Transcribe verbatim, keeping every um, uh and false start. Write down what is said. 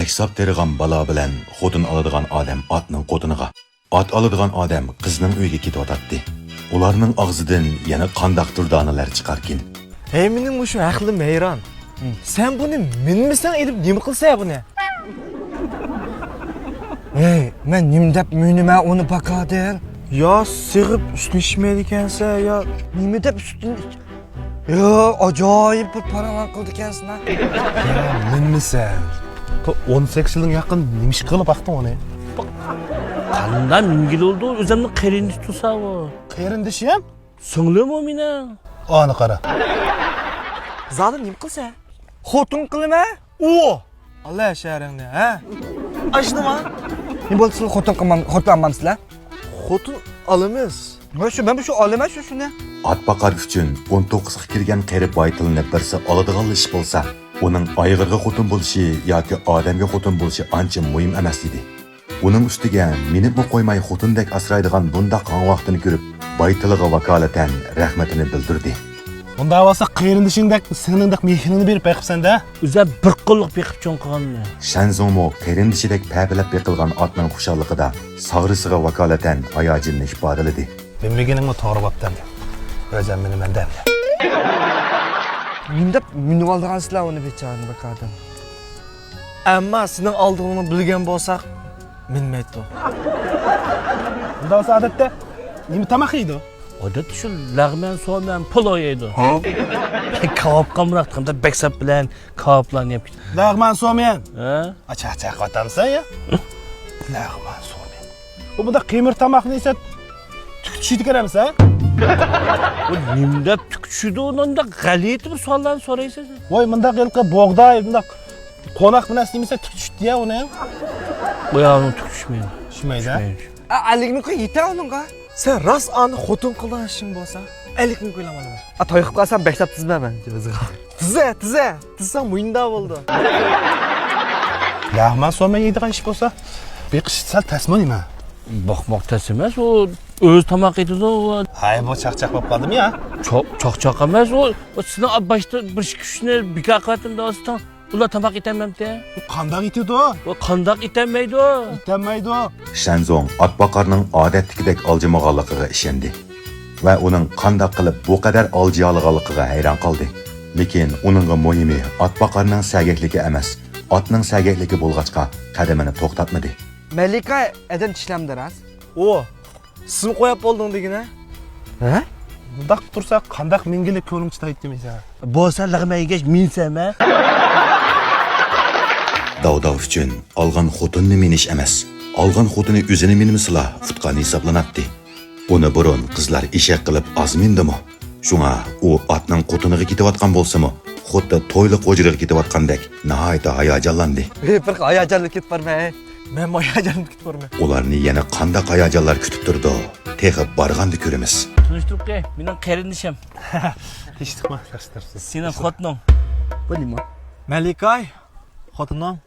ھېساب تېرىغان بالا بىلەن خوتۇن ئالىدىغان ئادەم ئاتنىڭ قوتۇنىغا، ئات ئالىدىغان ئادەم قىزنىڭ ئۆيىگە كېتىۋاتاتتى. ئۇلارنىڭ ئاغزىدىن يەنە قانداقتۇر دانىلەر چىقاركىن. ھەي، مېنىڭ مۇشۇ ھەقلىم ھەيران. سەن بۇنى مىنمىسەڭ ئېلىپ نېمە قىلىسەن بۇنى؟ ھەي، مەن نېمە دەپ مىنىمەن ئۇنى باكادىل؟ يا سېغىپ سۈتنى ئىچمەيدىكەنسەن، يا نېمە دەپ سۈتنى ئىچ-، يا، ئاجايىپ بىر پاراڭلار قىلىدىكەنسەن ھە. يا مىنمىسەن. تو ئون سەككىز يىلدىن يېقىن نېمە ئىش قىلىپ باقتىڭ ئۇنى؟ قانداق مىنگىلى بولدى، ئۆزۈمنىڭ قېرىندىشى تۇرسا ئۇ. قېرىندىشىم؟ سىڭلىم ئۇ مېنىڭ. ئانا قارا. زادى نېمە قىلسا؟ خوتۇن قىلىمەن. ئۇ! ئالا شەھىرىڭنى، ھە؟ ئاشۇنىما؟ نېمە بولدى، سىلەر خوتۇن قىلمام-، خوتۇن ئالمامسىلەر؟ خوتۇن ئالىمىز. ھە، شۇ، مەن شۇ ئالىمەن شۇ، شۇنى. ئات باقار ئۈچۈن ئون توققۇزغا كىرگەن قېرى بايتىلنى بىرسى ئالىدىغانلا ئىش بولسا، ئۇنىڭ ئايغىرغا خوتۇن بولۇشى ياكى ئادەمگە خوتۇن بولۇشى ئانچە مۇھىم ئەمەس ئىدى. ئۇنىڭ ئۈستىگە مىنىپمۇ قويماي خوتۇندەك ئاسرايدىغان بۇنداق ھاڭۋاقتىنى كۆرۈپ، بايتىلىغا ۋاكالىتەن رەھمىتىنى بىلدۈردى. ئۇنداق بولسا قېرىندىشىڭدەك، سىڭلىڭدەك مېھرىڭنى بېرىپ بېقىپسەن-دە. ئۆزى بىر قوللۇق بېقىپ چوڭ قىلغاننى. شەنزۇڭمۇ قېرىندىشىدەك پەپىلەپ بېقىلغان ئاتنىڭ خۇشاللىقىدا ساغرىسىغا ۋاكالىتەن ھاياجىنىنى ئىپادىلىدى. مىنمىگىنىڭمۇ توغرا بوپتۇ ئەمدى. ئۆزۈم مىنىمەن ئەمدى. نېمە دەپ مىنىۋالىدىغانسىلەر ئۇنى بىچارىنى بىر قادىم؟ ئەمما سېنىڭ ئالىدىغىنىڭنى بىلگەن بولساق، مىنمەيتتۇق. ئۇنداق بولسا ئادەتتە نېمە تاماق يەيدۇ؟ ئادەتتە شۇ لەغمەن، سومەن، پىلاۋ يەيدۇ. ھە؟ كاۋاپ قامراق، بەك سەپ بىلەن كاۋاپلارنى يەپ كېتىدۇ. لەغمەن، سومەن. ھە؟ ئاچاق چاقىۋاتامسەن يا؟ لەغمەن، سومەن. بۇ بۇنداق قىمىر تاماقنى يېسە تۈك چۈشىدىكەن ئەمىسە؟ بۇ نېمە دەپ تۈك چۈشىدۇ؟ ئۇنداق غەلىتە بىر سوئاللارنى سورايسىز. ۋاي، مۇنداق ھېلىقى بوغداي، مۇنداق قوناق بىر نەرسە يېمىسە تۈك چۈشىدۇ يا ئۇنىڭ. بۇ ياغنىڭ تۈك چۈشمەيدۇ. چۈشمەيدۇ. چۈشمەيدۇ. ئا، ئەللىك مىڭ كوي يېتە ئۇنىڭغا. سەن راست ئانى خوتۇن قىلىدىغان ئىشىڭ بولسا، ئەللىك مىڭ كويلام ئالىمەن. ئا، توي قىلىپ قالسام بەشلەپ تىزىمەن مەن ئۆزىگە. تىزە، تىزە، تىزساڭ مۇيۇنداق بولىدۇ. لەغمەن سومەن يەيدىغان ئىش بولسا، بېقىش سەل تەسمۇ نېمە؟ باقماق تەس ئەمەس، ئۇ ئۆزى تاماق ئېتىدۇ، ئۇ. ھاي، بۇ چاقچاق بولۇپ قالدىمۇ يا؟ چاق-، چاقچاق ئەمەس، ئۇ، ئۇ سېنىڭ باشتا بىر ئىككى كۈچنى بىكار قىلىۋەتتىم دەۋاتىسەن. ئۇلار تاماق ئېتەلمەمتى؟ قانداق ئېتىدۇ؟ ۋە قانداق ئېتەلمەيدۇ؟ ئېتەلمەيدۇ. شەنزۇڭ ئاتباقارنىڭ ئادەتتىكىدەك ئالجىمىغانلىقىغا ئىشەندى ۋە ئۇنىڭ قانداق قىلىپ بۇ قەدەر ئالجىيالىغانلىقىغا ھەيران قالدى. لېكىن ئۇنىڭغا مۇھىمى ئاتباقارنىڭ سەگەكلىكى ئەمەس، ئاتنىڭ سەگەكلىكى بولغاچقا قەدىمىنى توختاتمىدى. مەلىكە ئادەم چىشلەمدى راست؟ ئۇ، سىم قويۇپ بولدۇڭ دېگىنە. ھە؟ بۇنداق تۇرسا قانداق مىنگىلى كۆڭلۈڭ چىدايتتى مىسا؟ بولسا لىغمەن يېگەچ مىنسەن ھە؟ داۋداۋ ئۈچۈن ئالغان خوتۇننى مىنىش ئەمەس، ئالغان خوتۇنى ئۆزىنى مىنمىسىلا ئۇتقان ھېسابلىناتتى. ئۇنى بۇرۇن قىزلار ئېشەك قىلىپ ئاز مىندىمۇ؟ شۇڭا ئۇ ئاتنىڭ قوتۇنىغا كېتىۋاتقان بولسىمۇ، خۇددى تويلۇق ھۇجرىغا كېتىۋاتقاندەك ناھايىتى ھاياجانلاندى. ھېي، بىر ھاياجانلىنىپ كېتىپ بارمەن، ھەي. مەنمۇ ھاياجانلىنىپ كېتىپ بارمەن. ئۇلارنى يەنە قانداق ھاياجانلار كۈتۈپ تۇرىدۇ؟ تېخى بارغاندا كۆرىمىز. تونۇشتۇرۇپ قوياي، مېنىڭ قېرىندىشىم. تىنچلىقمۇ، ياخشى تۇرسىز. سېنىڭ خوتۇنۇڭ. بۇ نېمە؟ مەلىكاي، خوتۇنۇڭ.